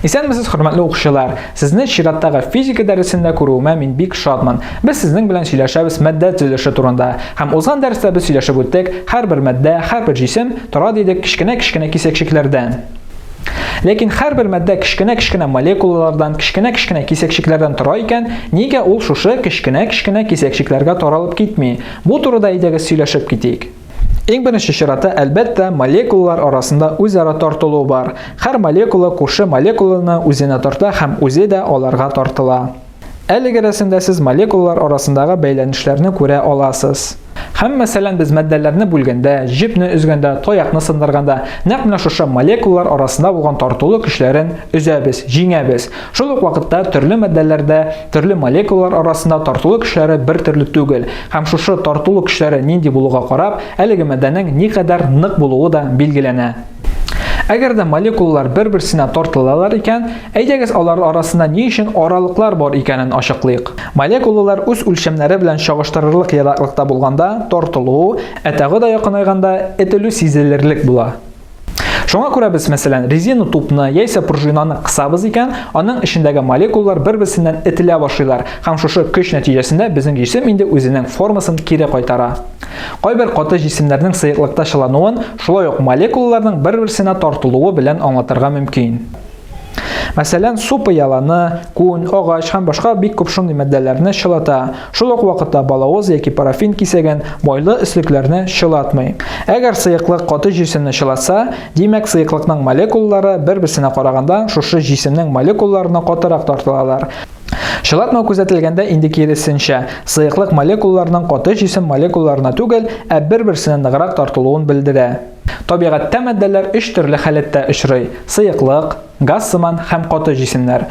Исәнмесез, хөрмәтле укучылар! Сезне чираттагы физика дәресендә күрүемә мин бик шатмын. Без сезнең белән сөйләшәбез матдә төзелеше турында. Һәм узган дәрестә без сөйләшеп үттек, һәрбер матдә, һәрбер җисем тора дидек кечкенә-кечкенә кисәкчекләрдән. Ләкин һәрбер матдә кечкенә-кечкенә молекулалардан, кечкенә-кечкенә кисәкчекләрдән тора икән, нигә ул шушы кечкенә-кечкенә кисәкчекләргә таралып китми? Бу турыда әйдәгез сөйләшеп китик. Иң беренче чиратта, әлбәттә, молекулалар арасында үзара тартылу бар. Һәр молекула күрше молекуланы үзенә тарта һәм үзе дә аларга тартыла. Әлеге рәсемдә сез молекулалар арасындагы бәйләнешләрне күрә аласыз. Һәм, мәсәлән, без матдәләрне бүлгәндә, җепне өзгәндә, таякны сындырганда, нәкъ менә шушы молекулалар арасында булган тартылу көчләрен өзәбез, җиңәбез. Шул ук вакытта төрле матдәләрдә төрле молекулалар арасында тартылу көчләре бер төрле түгел. Һәм шушы тартылу көчләре нинди булуга карап, әлеге матдәнең никадәр нык булуы да билгеләнә. Әгәр дә молекулалар бер-берсенә тартылалар икән, әйдәгез алар арасында ни өчен аралыклар бар икәнен ачыклыйк. Молекулалар үз үлчәмнәре белән чагыштырырлык ераклыкта булганда тартылу, ә тагы да якынайганда этелү сизелерлек була. Шуңа күрә без, мәсәлән, резина тупны яисә пружинаны кысабыз икән, аның эчендәге молекулалар бер-берсеннән этелә башлыйлар һәм шушы көч нәтиҗәсендә безнең җисем инде үзенең формасын кире кайтара. Кайбер каты җисемнәрнең сыеклыкта чылануын шулай ук молекулаларның бер-берсенә тартылуы белән аңлатырга мөмкин. Мәсәлән, су пыяланы, күн, агач һәм башка бик күп шундый матдәләрне чылата. Шул ук вакытта балавыз яки парафин кисәген майлы өслекләрне чылатмый. Әгәр сыеклык каты җисемне чылатса, димәк, сыеклыкның молекулалары бер-берсенә караганда шушы җисемнең молекулаларына катырак тартылалар. Чылатмау күзәтелгәндә инде киресенчә, сыеклык молекулаларының каты җисем молекулаларына түгел, ә бер-берсенә ныграк тартылуын белдерә. Табигатьтә матдәләр өч төрле халәттә очрый, сыеклык, газ сыман һәм каты җисемнәр.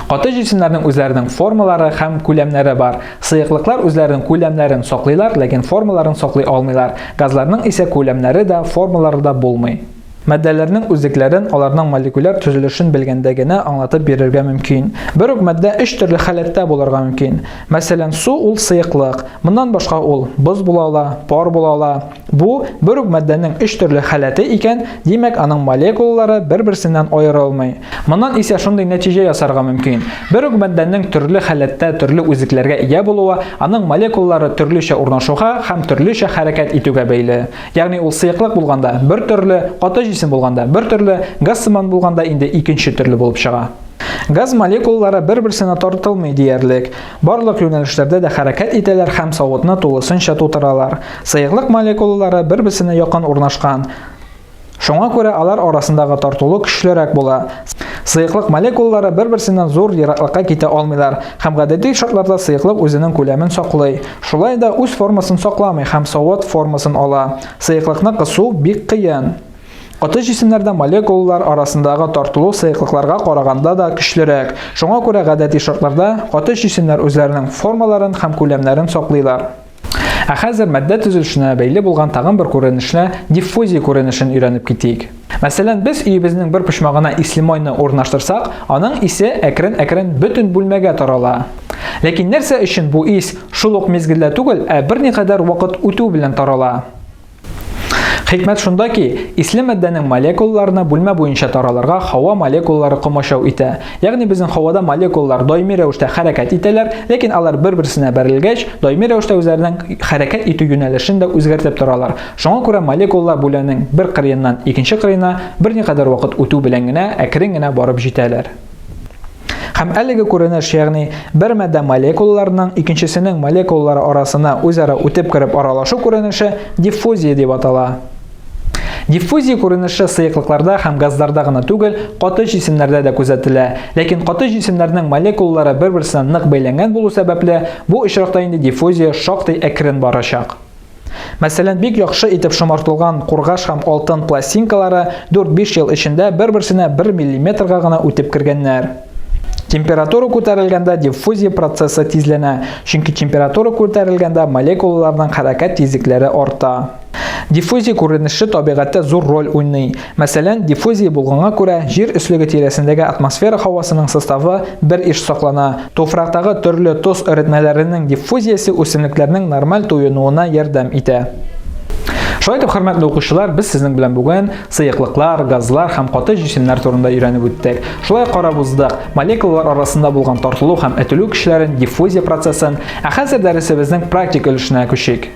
Каты җисемнәрнең үзләренең формалары һәм күләмнәре бар. Сыеклыклар үзләренең күләмнәрен саклыйлар, ләкин формаларын саклый алмыйлар. Газларның исә күләмнәре дә, формалары да булмый. Матдәләрнең үзлекләрен аларның молекуляр төзелешен белгәндә генә аңлатып бирергә мөмкин. Бер үк матдә өч төрле халәттә булырга мөмкин. Мәсәлән, су ул сыеклык. Моннан башка ул боз була ала, пар була ала. Бу, бер үк матдәнең өч төрле халәте икән, димәк, аның молекулалары бер-берсеннән аерылмый. Моннан исә шундый нәтиҗә ясарга мөмкин. Бер үк матдәнең төрле халәттә төрле үзлекләргә ия булуы аның молекулалары төрлечә урнашуга һәм төрлечә хәрәкәт итүгә бәйле. Ягъни ул сыеклык булганда бер төрле, каты җисем булганда бер төрле, газ сыман булганда инде икенче төрле булып чыга. Газ молекулалары бер-берсенә тартылмый диярлек. Барлык юнәлешләрдә дә хәрәкәт итәләр һәм савытны тулысынча тутыралар. Сыеклык молекулалары бер-берсенә якын урнашкан. Шуңа күрә алар арасындагы тартылу көчлерәк була. Сыеклык молекулалары бер-берсеннән зур ераклыкка китә алмыйлар һәм гадәти шартларда сыеклык үзенең күләмен саклый. Шулай да үз формасын сакламый һәм савыт формасын ала. Сыеклыкны кысу бик кыен. Каты җисемнәрдә молекулалар арасындагы тартылу сыеклыкларга караганда да көчлерәк. Шуңа күрә гадәти шартларда каты җисемнәр үзләренең формаларын һәм күләмнәрен саклыйлар. Ә хәзер матдә төзелешенә бәйле булган тагын бер күренешне, диффузия күренешен өйрәнеп китик. Мәсәлән, без өебезнең бер почмагына исле майны урнаштырсак, аның исе әкрен-әкрен бөтен бүлмәгә тарала. Ләкин нәрсә өчен бу ис шул ук мизгелдә түгел, ә берникадәр вакыт үтү белән тарала? Хикмәт шунда ки, исле матдәнең молекулаларына бүлмә буенча таралырга һава молекулалары комачау итә. Ягъни безнең һавада молекулалар даими рәвештә хәрәкәт итәләр, ләкин алар бер-берсенә бәрелгәч, даими рәвештә үзләренең хәрәкәт итү юнәлешен дә үзгәртеп торалар. Шуңа күрә молекулалар бүлмәнең бер кырыеннан икенче кырыена берникадәр вакыт үтү белән генә әкрен генә барып җитәләр. Һәм әлеге күренеш, ягъни бер матдә молекулаларының икенчесенең молекулалары арасына үзара үтеп кереп аралашу күренеше диффузия дип атала. Диффузия күренеше сыеклыкларда һәм газларда гына түгел, каты җисемнәрдә дә күзәтелә. Ләкин каты җисемнәрнең молекулалары бер-берсенә нык бәйләнгән булу сәбәпле, бу очракта инде диффузия шактый әкрен барачак. Мәсәлән, бик яхшы итеп шомартылган кургаш һәм алтын пластинкалары 4-5 ел эчендә бер-берсенә 1 миллиметрга гына үтеп кергәннәр. Температура күтәрелгәндә диффузия процессы тизләнә, чөнки температура күтәрелгәндә молекулаларның хәрәкәт тизлекләре арта. Диффузия күренеше табигатьтә зур роль уйный. Мәсәлән, диффузия булганга күрә, җир өслеге тирәсендәге атмосфера һавасының составы бер иш саклана. Туфрактагы төрле тоз эретмәләренең диффузиясе үсемлекләрнең нормаль туенуына ярдәм итә. Шулай итеп, хөрмәтле укучылар, без сезнең белән бүген сыеклыклар, газлар һәм каты җисемнәр турында өйрәнеп үттек. Шулай карап уздык, молекулалар арасында булган тартылу һәм этелү көчләрен, диффузия процессын. Ә хәзер дәресебезнең практик өлешенә күчик.